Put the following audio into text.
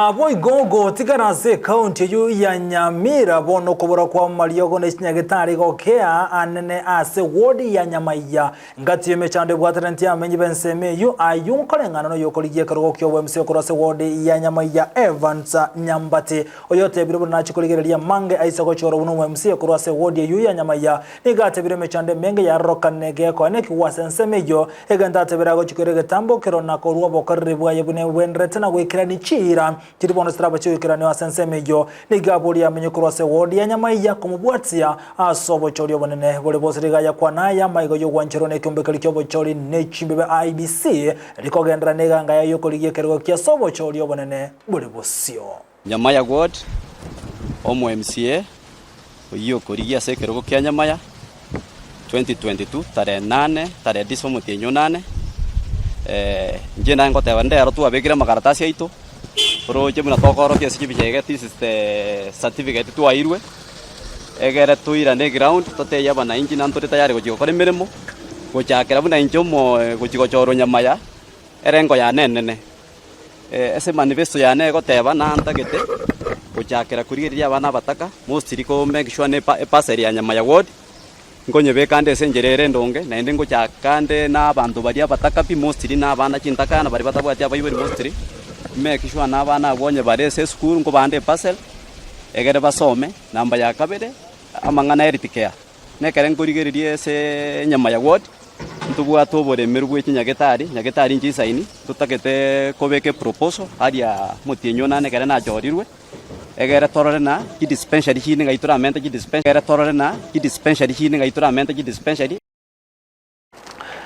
Naboigo gotigara ase ekaunti eyio ya Nyamira bono okobora kwa mariogo ne chinyagetari gokea anene ase ward ya Nyamaiya. Ngati y'emechando ebwataneti abamenyi b'ensemo eyio ayio nkoreng'ana noyokorigia ekerogo ki'oboMCA korwa ase ward ya Nyamaiya Evans Nyambati oyotebire buna nachie korigereria amange aise gochorwa buna omoMCA korwa ase ward eyio ya Nyamaiya. Nigo atebire emechando emenge yarorokane gekoenekigwa ase ensemo eyio Egento atebire agochikera egetambokero na korua obokoreri bwaye buna ebwenerete na goikerania chiira chiria bono chitaraba chigoikeranio ase ensemo eyio. Nigo aboria amenye korwa ase ewodi ya nyamaiya komobwatia ase obochori obonene bore bose riga yakwana aya amaiga y'ogwancherwa nekeombe keria ki'obochori ne chimbebe IEBC rikogenderera neganga yaye y'okorigia ekerogo kia ase obochori obonene bore bosio. Nyamaya Ward, omo MCA oyio okorigia ase ekerogo kia Nyamaya 2022 tarehe nane tarehe tisa omotienyi o nane, inche naye ngoteba ndero twabekire amakaratasi aito, toroche buna tokorokia ase chibicha iga this is the certificate twairwe, egere toirane eground totebie abanainchi nantore tore tayari gochia gokora emeremo, gochakera buna inche omo gochia gochorwa Nyamaya, erengo yane enene. Ase emanifesto yane egoteba nantagete gochakera korigereria abana abataka, mostly ko make sure ne eparcel ya Nyamaya ward, nkonyebeka ande ase enchera ere endonge, naende ngochaka ande na abanto baria abataka pi mostly na abana chintakana baria batabwati abaibori mostly, make sure na abana abwo onye bare ase esukuru nkobaa nde eparcel, egere basome. Namba ya kabere, amang'ana ya health care. Nekere nkorigereria ase enyama ya ward, ntobwate oboremeru bwe chinyagetari, nyagetari nchisaini, totagete kobeka eproposal aria motienyi onane ekere nachorirwe, egere torore na chidispensary chinde ng'ai toramente chidispensary, egere torore na chidispensary chinde ng'ai toramente chidispensary.